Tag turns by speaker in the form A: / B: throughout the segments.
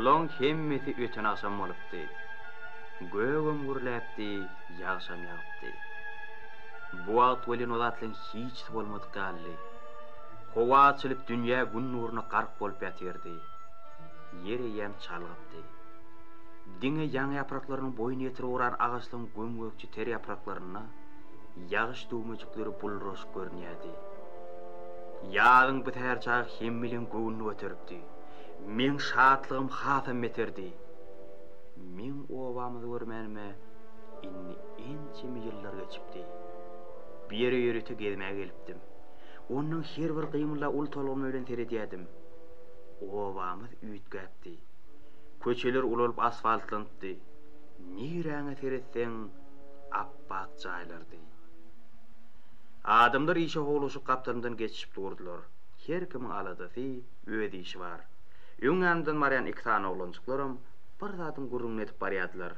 A: Bulaň hemmesi öten agşam bolupdy. Gögem gürläpdi, ýagşam ýagypdy. Bu wagt welin o zatlaryň hiçisi bolmadyk ýalydy. Howa açylyp dünýä gün nuruna gark bolup ýatyrdy. Ýer eýýäm çalgypdy. Diňe ýaňy ýapraklarynyň boýun ýetirip ugran agaçlaryň göm-gökje ter ýapraklarynda ýagyş düwmejikleri bulduraşyp görünýärdi. Ýazyň bu säher çagy hemmeleň göwnüni göteripdi. Meň şatlygym hasam beterdi. Meň obamyzy görmänime indi ençeme ýyllar geçipdi. Bu ýere ýörite gezmäge gelipdim. Ondan her bir gymyla uly tolgunma bilen seredýärdim. Obamyz üýtgäpdi. Köçeler ulalyp asfaltlanypdy. Niräňe seretseň, ap-ak jaýlardy. Adamlar işe howlugşyp gapdalymdan geçişip durdular. Her kimiň aladasy, öz işi bar. Öň ýanymdan barýan iki sany oglanjyklaram bir zadyň gürrüňini edip barýardylar.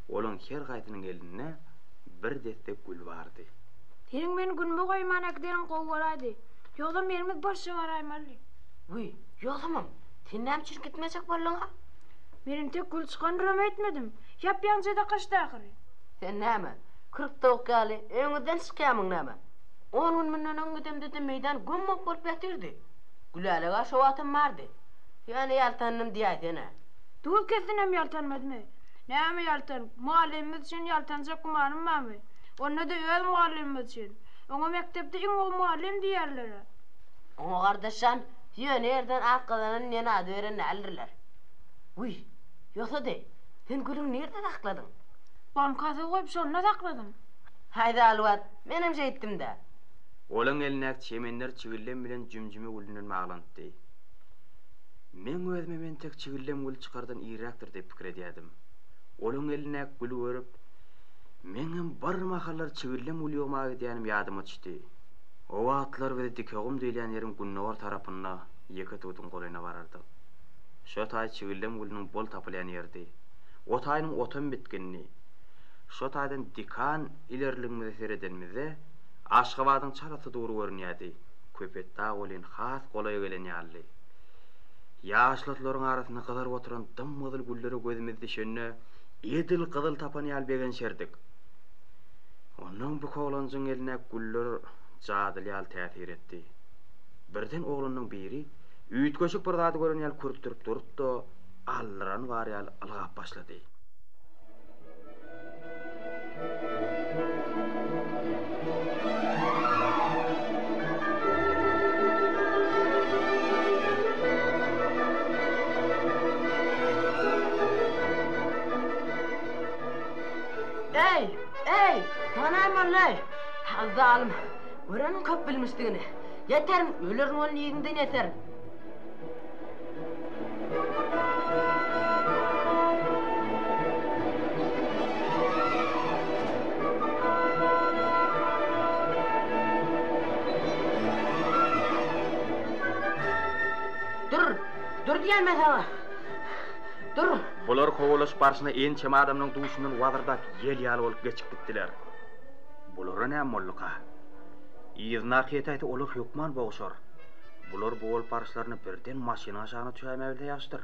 A: Olaň her haýsynyň elinde bir desse gül bardy.
B: Seniň meni günüme goýman äkideniň gowy bolaýdy. Ýogsam elimiz boşja baraýmalydy.
C: Wiý, ýogsamam, sen näme üçin gitmejek bolduň-a?
B: Men entek gül çykandyram öýtmedim. Ýap-ýaňyja-da gaçdy ahyry.
C: Sen näme, 40 towuk ýaly öňüňizden çykýamyň näme? On gün mundan öň gidemde-de meýdan göm-gök bolup ýatyrdy. Gülälek-ä şo wagtam bardy. Ýöne ýaltandym diýäýsene.
B: Duz kessenem ýaltanmadymy? Näme ýaltanyp, mugallymymyz üçin ýaltanjak gümanym barmy? Onda-da öz mugallymymyz üçin. Oňa mekdepde iň gowy mugallym diýerler-ä.
C: Oňa gardaş jan, ýöne ýerden at gazanan diýen ady beren däldirler. Wiý, ýogsa-da, sen gülüňi nirde sakladyň?
B: Bankasa goýup şonda sakladym.
C: Haý zalybat, menem şeýtdim-dä.
A: Olaň elindäki çemenler çigillem bilen jümjüme gülünden baglanypdy. Meň özümem entek çigillem güli çykardan irräkdir diýip pikir edýärdim. Olaň elindäki güli görüp, meňem birmahallar çigillem gül ýygmaga gidýänim ýadyma düşdi. O wagtlar biz Dikegum diýilýän ýeriň gündogar tarapynda ýeke tuduň golaýyna barardyk. Şo taý çigillem gülüniň bol tapylýan ýeridi. O taýynyň otam bitgindi. Şo taýdan dikan ilerligimize seredenimizde, Aşgabadyň çalasy dury görünýärdi. Köpetdag welin has golaýa gelen ýalydy. Ýaşyl otlaryň arasynda gyzaryp oturan dym-gyzyl güllere gözümiz düşende, edil gyzyl tapan ýaly begenişerdik. Onnoň bu oglanjygyň eline güller jadyly ýaly täsir etdi. Birden oglanlaň biri üýtgeşik bir zady gören ýaly kürtdürip durdy-da, aldyrany bar ýaly ylgap başlady.
C: Eý, eý, saňa näme boldy-eý? Zalym, göreniň köp bilmişdigini. Ýeterin, ölerin welin yzyňdan ýeterin. Dur! Dur diýýän men saňa! Dur!
A: Bular kowalaşyp barşyna ençeme adamlaryň duşundan wazyrdap ýel ýaly bolup geçip gitdiler. Bulara näme bolduka? Yzyndaky ýetäýse olar hökman boguşar. Bular bu bolup baryşlaryna birden maşynyň aşagyna düşäýmäbilse ýagşydyr.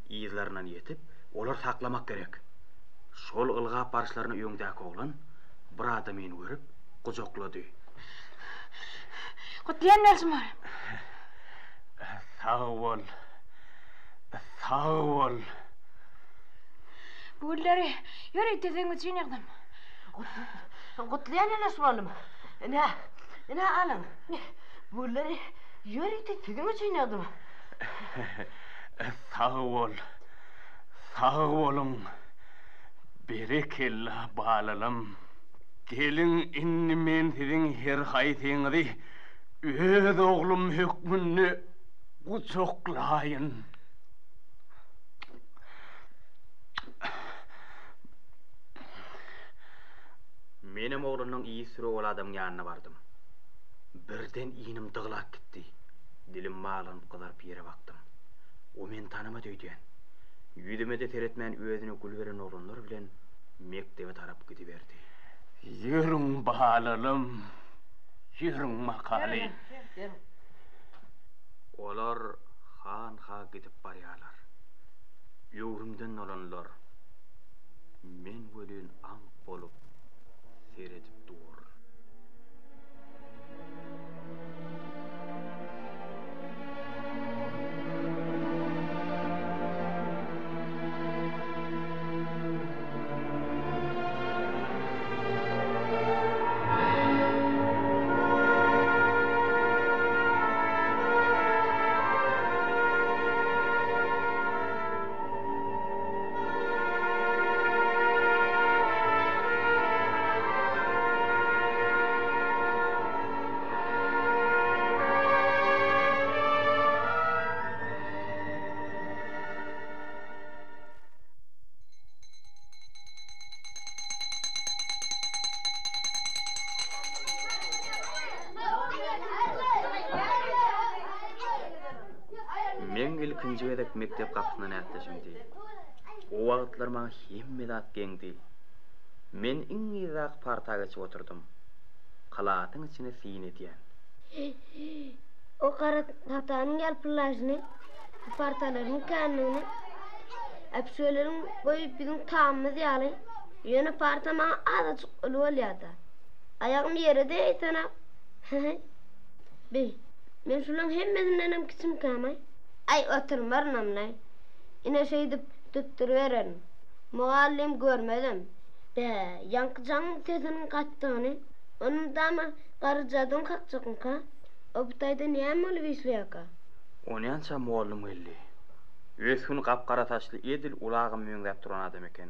A: Yzlaryndan ýetip, olary saklamak gerek. Şol ylgap baryşlaryna öňdäki oglan bir adamyny görüp, gujaklady.
B: Gutlaýan bolsun balam.
D: Sag bol. Sag bol.
B: Bu gülleri ýörite seň üçin ýygdym.
C: Gutlaýan ýoldaş mugallym. Ine, ine alyň. Bu gülleri ýörite siziň üçin ýygdym.
D: Sag bol. Sag boluň. Berekella, balalam. Geliň, indi men siziň her haýsyňyzy öz oglum hökmünde gujaklaýyn.
A: Menem oglanyň yz sürüp ol adamyň ýanyna bardym. Birden inim dyglap gitdi. Dilim baglanyp gyzaryp ýere bakdym. O meni tanamady öýdýän. Ýüzüme-de seretmän özüne gül beren oglanlar bilen mekdebe tarap gidiberdi.
D: Ýörüň balalam, ýörüň makaly.
A: Olar han-ha gidip barýarlar. Öwrümden dolandylar. Men welin aňk bolup seredip durun. Meň ilkinji gezek mekdep gapysyndan ätleşimdi. O wagtlar maňa hemme zat geňdi. Men iň yzdaky parta geçip oturdym. Klasyň içine syn edýän.
E: O gara tagtanyň ýalpyldaşyny, bu partalaryň känligini, äpişgeleriň boýy biziň tamymyz ýaly, ýöne parta maňa azajyk uly bolýar-da. Aýagym ýere degsenak. He-heý. Be, men şulaň hemmesindenem kiçimkäm-aý. Aý, oturmarynam-laý. Ine şeýdip tutdurybererin. Mugallym görmezem. Bä, ýaňky jaňyň sesiniň gaçdygyny, ony mydama Garryjadan kakjakmyka? O bu taýda näme bolup işleýärka?
A: Onýança mollum geldi. Ösgün gap-gara saçly edil uly agama meňzäp duran adam eken.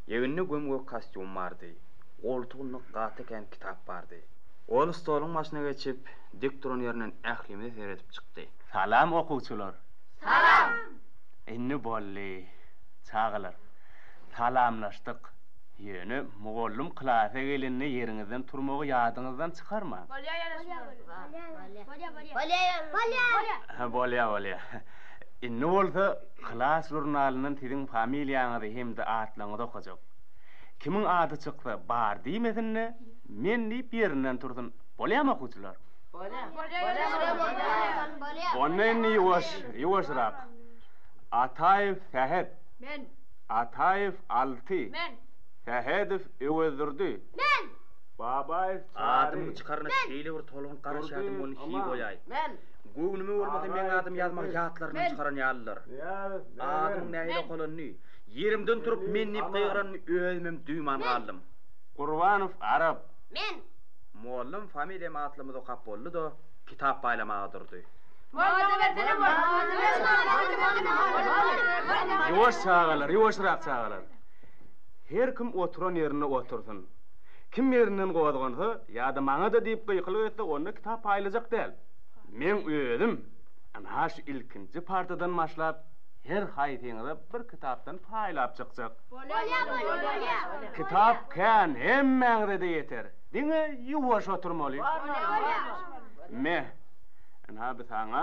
A: Egninde göm-gök kostýum bardy. Goltugynda gaty kän kitap bardy. Ol stoluň başyna geçip, dik duran ýerinden ählimize seredip çykdy.
D: Salam okuwçylar!
C: Salam!
D: Indi boldy, çagalar. Salamlaşdyk. Ýöne mugallym klasa gelende ýeriňizden turmagy ýadyňyzdan çykarmaň.
B: Bolýa ýoldaş mugallym.
E: Bolýa, bolýa.
D: Bolýa, bolýa. Bolýa. Indi bolsa klas žurnalyndan siziň familiýaňyzy hem-de atlaryňyzy okajak. Kimiň ady çyksa, bar diýmesin-de, men diýip ýerinden tursun. Bolýamy okuwçylar?
C: Bolýa. Bolýa
D: mugallym. Onda indi ýuwaş, ýuwaşrak. Ataýew Sähet.
B: Men.
D: Ataýew Alty.
B: Men.
D: Sähedow Öwezdurdy.
E: Men.
D: Babaýew Çary.
A: Adymy çykaryna şeýle bir tolgunyp garaşýardym welin hiý goýaý.
C: Men.
A: Göwnüme bolmasa meň adymy ýazmagy ýatlaryndan çykaran ýalylar. Adymyň nähili okalanyny, ýerimden turup men diýip gygyranymy özümem duýman galdym.
D: Gurbanow Arap.
E: Men.
A: Mollum familiýamy atlymyzy okap boldy-da, kitap paýlamaga durdy.
D: Ýuwaş çagalar, ýuwaşrak çagalar. Her kim oturan ýerinde otursyn. Kim ýerinden gozgansa ýa-da maňa-da diýip gykylyk etse, onda kitap paýlajak däl. Meň özüm, ynha şu ilkinji partadan başlap, her haýsyňyza bir kitapdan paýlap çykjak.
E: Bolýa, bolýa.
D: Kitap kän, hemmäňize-de ýeter. Diňe ýuwaş oturmaly. Me, ynha bi saňa,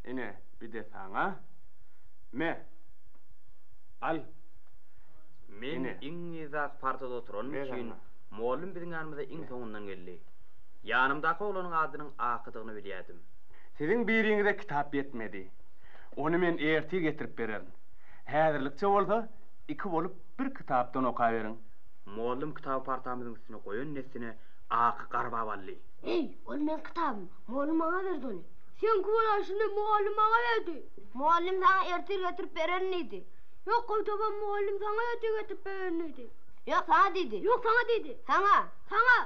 D: ine, bi-de saňa. Me, al.
A: Men iň yzdaky partada oturanym üçin, mollum biziň ýanymyza iň soňundan geldi. Ýanymdaky oglanyň adynyň Akydygyny bilýärdim.
D: Siziň biriňize kitap ýetmedi. Ony men ertir getirip bererin. Häzirlikçe bolsa, iki bolup bir kitapdan okaberiň.
A: Mollum kitaby partamyzyň üstüne goýan dessine Aky garbap aldy.
E: Eý, ol meň kitabym. Mollum maňa berdi ony. Seňki bolan şuny mugallym maňa berdi. Mugallym saňa ertir getirip bererin diýdi. Ýok, gaýtabam mugallym saňa ertir getirip bererin diýdi. Ýok, saňa diýdi. Ýok, saňa diýdi. Saňa. Saňa.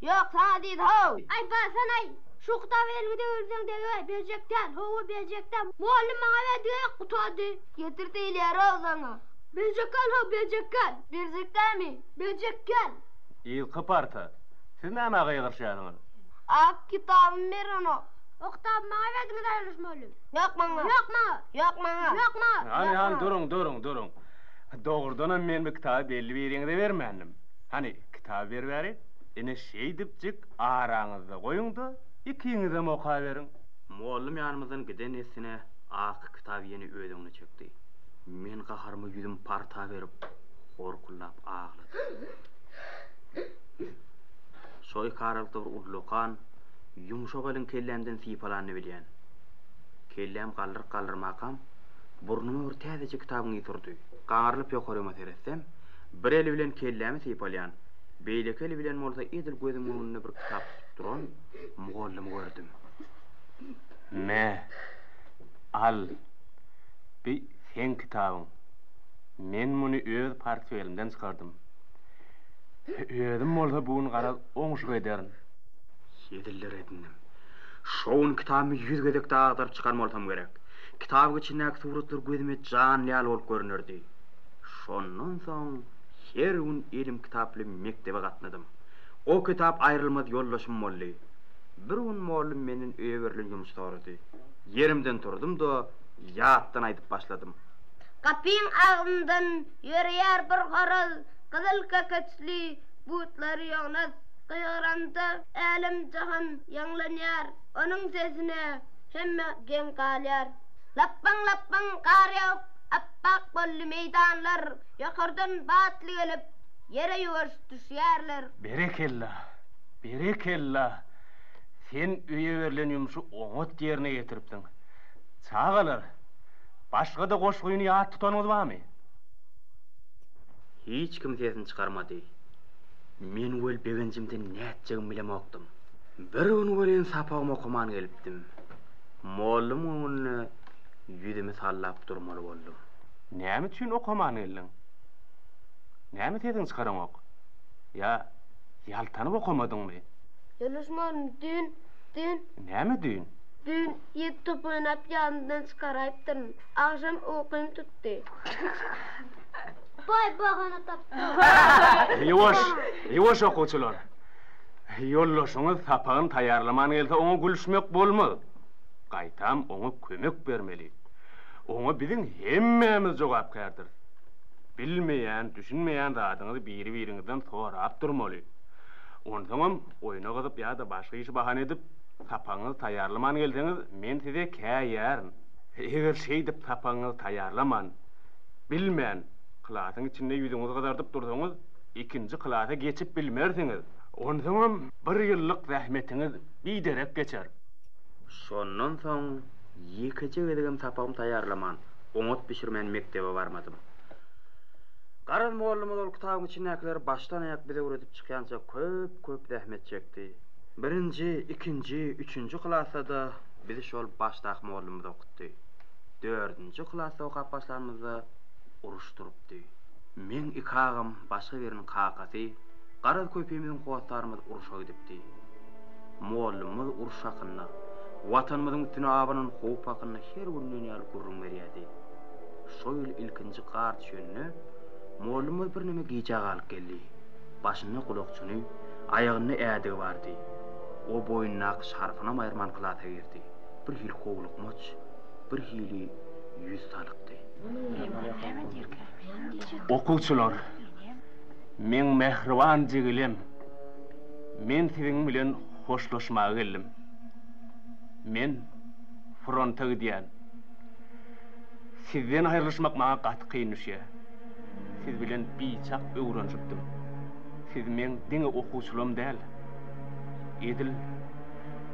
E: Ýok, saňa diýdi, how! Aý, barsana-aý! Şu kitaby eliňe degirseň degeý, berjek däl, hawa, berjek däl. Mugallym maňa berdi, gutardy. Getir diýilýär-ow saňa. Berjek däl, how, berjek däl. Berjek dälmi? Berjek däl.
D: Yzky parta. Siz nämä gygyryşýarsyňyz?
E: Ak kitabymy berenok. O kitaby maňa berdiňiz Aýrylyş mugallym. Ýok maňa. Ýok maňa. Ýok maňa. Ýok maňa.
D: Hany, hany, duruň, duruň, duruň. Dogrudanam men bu kitaby belli biriňize bermändim. Hany, kitaby ber bäri. Ine şeýdipjik araňyzda goýuň-da, ikiňizem okaberiň.
A: Mollum ýanymyzdan giden dessine Aky kitaby ýene öz öňüne çekdi. Men gaharyma ýüzümi parta berip, horkuldap agladym. Şo ikaralykda bir ullakan, ýumşak eliň kellämden sypalanyny bilýän. Kelläm galdyryp-galdyrmakam. Burnuma bir täzeje kitabyň ysy urdy. Gaňrylyp ýokaryma seretsem, bir eli bilen kellämi sypalýan, beýleki eli bilen bolsa edil gözümiň öňünde bir kitap tutup duran mugallymy gördüm.
D: Me, al, bi seň kitabyň. Men muny öz portfelimden çykardym. Özüm bolsa bu gün garaz oňşuk ederin.
A: Ediller edindim. Şo gün kitabymy ýüz gezek dagy agdaryp çykan bolsam gerek. Kitabyň içindäki suratlar gözüme janly ýaly bolup görünerdi. Şondan soň her gün elim kitaply mekdebe gatnadym. O kitap aýrylmaz ýoldaşym boldy. Bir gün mollum menden öýe berlen ýumuş sorady. Ýerimden turdum-da, ýatdan aýdyp başladym.
E: Gapyň agzyndan ýöreýär bir horaz, Gyzyl kekeçli butlary ýognas. Gygyranda älem-jahan ýaňlanýar, Onuň sesine hemme geň galýar. Lapbaň-lapbaň gar ýagyp, apbak boldy meýdanlar, Ýokardan batly gelip, ýere ýuwaş düşýärler.
D: Berekella! Berekella! Sen öýe berlen ýumşy oňat ýerine ýetiripsiň. Çagalar, başga-da goşgyny ýat tutanyňyz barmy?
A: Hiç kim sesini çykarmady. Men wel begenjimden nätjegimi bilemokdym. Bir gün welin sapagymy okaman gelipdim. Mollumyň öňünde ýüzümi sallap durmaly boldum.
D: Näme üçin okaman geldiň? Näme sesiňi çykaraňok? Ýa ýaltanyp okamadyňmy?
E: Ýoldaş mollum, düýn, düýn.
D: Näme düýn?
E: Düýn ýedi top oýnap ýadymdan çykaraýypdyryn. Agşam ukym tutdy. Baý bahana tapdy.
D: Ýuwaş, ýuwaş okuwçylar. Ýoldaşyňyz sapagyny taýýarlaman gelse oňa gülüşmek bolmaz. Gaýtam oňa kömek bermeli. Oňa biziň hemmämiz jogapkärdiris. Bilmeýän, düşünmeýän zadyňyzy biri-biriňizden sorap durmaly. Onsoňam oýna gyzyp ýa-da başga işi bahana edip, sapagyňyzy taýýarlaman gelseňiz, men size käýärin. Eger şeýdip sapagyňyzy taýýarlaman, bilmän, klasyň içinde ýüzüňizi gyzardyp dursaňyz, ikinji klasa geçip bilmersiňiz. Onsoňam bir ýyllyk zähmetiňiz biderek geçer.
A: Şondan soň ýekeje gezegem sapagymy taýýarlaman, oňat bişirmän mekdebe barmadym. Garaz, mollumyz ol kitabyň içindäkileri başdan-aýak bize öwredip çykýança köp-köp zähmet çekdi. Birinji, ikinji, üçünji klasda-da bizi şol başdaky mollumyz okutdy. Dördünji klasda okap başlanymyzda uruş turupdy. Meň iki agam, başga biriniň kakasy, garaz köpimiziň hossarymyz urşa gidipdi. Mollumyz uruş hakynda, Watanymyzyň üstüne abanan howp hakynda her gün diýen ýaly gürrüň berýärdi. Şo ýyl ilkinji gar düşende, mollumyz birneme gijä galyp geldi. Başynda gulakçyny, aýagynda ädigi bardy. O boýnundaky şarfynam aýyrman klasa girdi. Bir hili howlukmaç, bir hili ýüz salykdy.
D: Okuwçylar, meň mähriban jigilem, men siziň bilen hoşlaşmaga geldim. Men fronta gidýän. Sizden aýrylyşmak maňa gaty kyn düşýär. Siz bilen biçak öwrenişipdim. Siz meň diňe okuwçylam däl, edil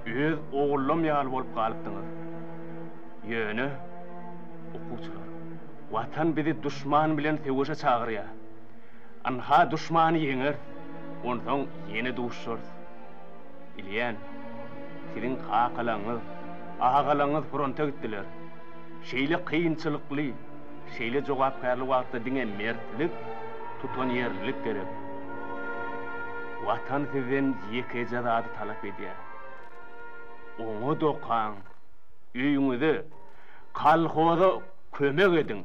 D: öz ogullam ýaly bolup galypdyňyz. Ýöne, okuwçylar, Watan bizi duşman bilen söweşe çagyrýar. Ynha duşmany ýeňeris, onsoň ýene duşarys. Bilýän, siziň kakalaňyz, agalaňyz fronta gitdiler. Şeýle kynçylykly, şeýle jogapkärli wagtda diňe mertlik, tutanýerlilik gerek. Watan sizden ýekeje zady talap edýär. Oňat okaň, öýüňize, kolhoza kömek ediň.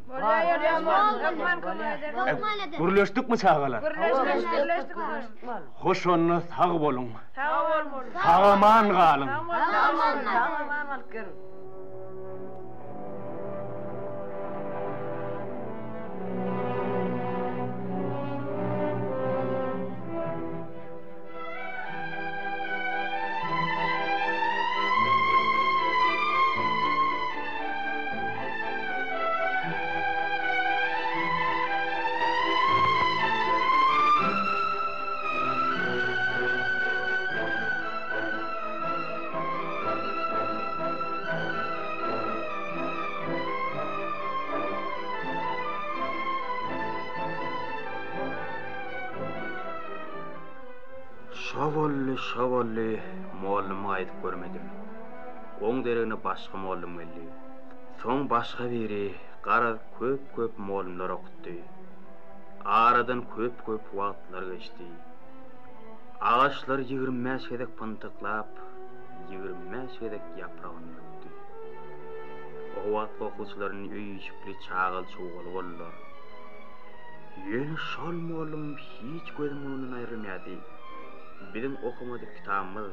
D: Gürleşdikmi çagalar? Hoş onda sag boluň. Sag-aman galyň.
A: Şo boldy, şo boldy, mollumy gaýdyp görmedim. Oň deregine başga mollum geldi. Soň başga biri, garaz, köp-köp mollumlar okutdy. Aradan köp-köp wagtlar geçdi. Agaçlar 25 gezek pyntyklap, 25 gezek ýapragyny dökdi. O wagtky okuwçylar indi öý-işikli, çagaly-çugaly boldular. Ýöne şol mollumym hiç gözümiň öňünden aýrylmaýardy. Biziň okamadyk kitabymyz,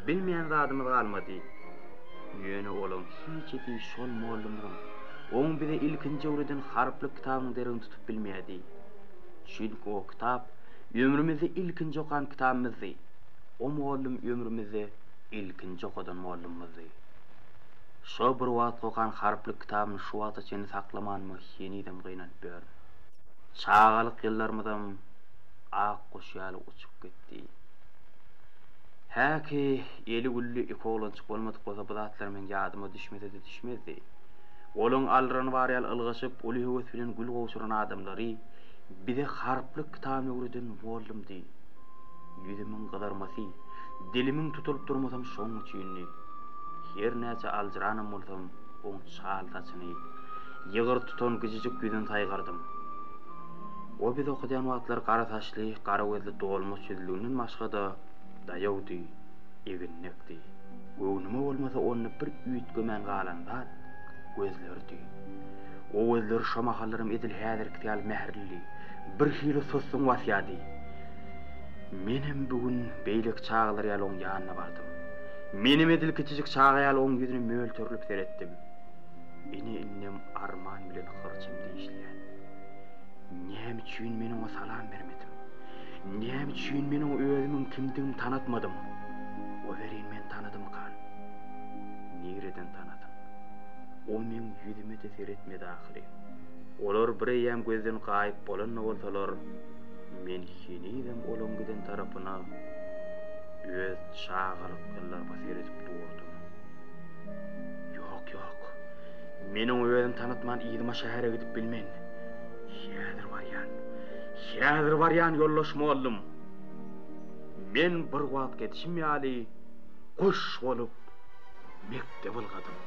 A: bilmeýän zadymyz galmady. Ýöne olaň hiçisi şol mollumyzyň, oň bize ilkinji öwreden harplyk kitabynyň deregini tutup bilmeýärdi. Çünki o kitap ömrümizde ilkinji okan kitabymyzdy. O mollum ömrümizde ilkinji okadan mollumymyzdy. Şo bir wagtky okan harplyk kitabyny şu wagta çenli saklamanyma henizem gynanyp ýörün. Çagalyk ýyllarymyzam ak guş ýaly uçup gitdi. Häki, eli gülli iki oglanjyk bolmadyk bolsa bu zatlar meň ýadyma düşmese-de düşmezdi. Olaň alyrany bar ýaly ylgaşyp, uly höwes bilen gül gowşuran adamlary bize harplyk kitabyny öwreden mollumdy. Ýüzümiň gyzarmasy, dilimiň tutulyp durmasam şoň üçindi. Her näçe aljyranam bolsam, oň çal saçyny, ýygyrt tutan gijijik ýüzüni saýgardym. O bizi okadýan wagtlary gara saçly, gara gözli dolmuş ýüzlüginden başga-da daýawdy, eginnekdi. Göwnüme bolmasa onda bir üýtgemän galan zat gözleridi. O gözleri şo mahallaram edil häzirkisi ýaly mähirlidi, birhili sussuň basýardy. Menem bu gün beýleki çagalar ýaly oň ýanyna bardym. Menem edil kiçijik çaga ýaly oň ýüzüne mölterilip seretdim. Ine indem arman bilen hyrçym dişleýän. Näme üçin men oňa salam bermedim? Näme üçin men oňa özümiň kimdigimi tanatmadym? O welin meni tanadymykan? Nireden tanasyn? O meň ýüzüme-de seretmedi ahyry. Olar bireýýäm gözden gaýyp bolan-da bolsalar, men henizem olaň giden tarapyna öz çagalyk ýyllaryma seredip durdum. Ýok, ýok. Men oňa özümi tanatman yzyma şähere gidip bilmen. Häzir barýan. Häzir barýan, ýoldaş mollum. Men bir wagt gidişim ýaly guş bolup mekdebe ylgadym.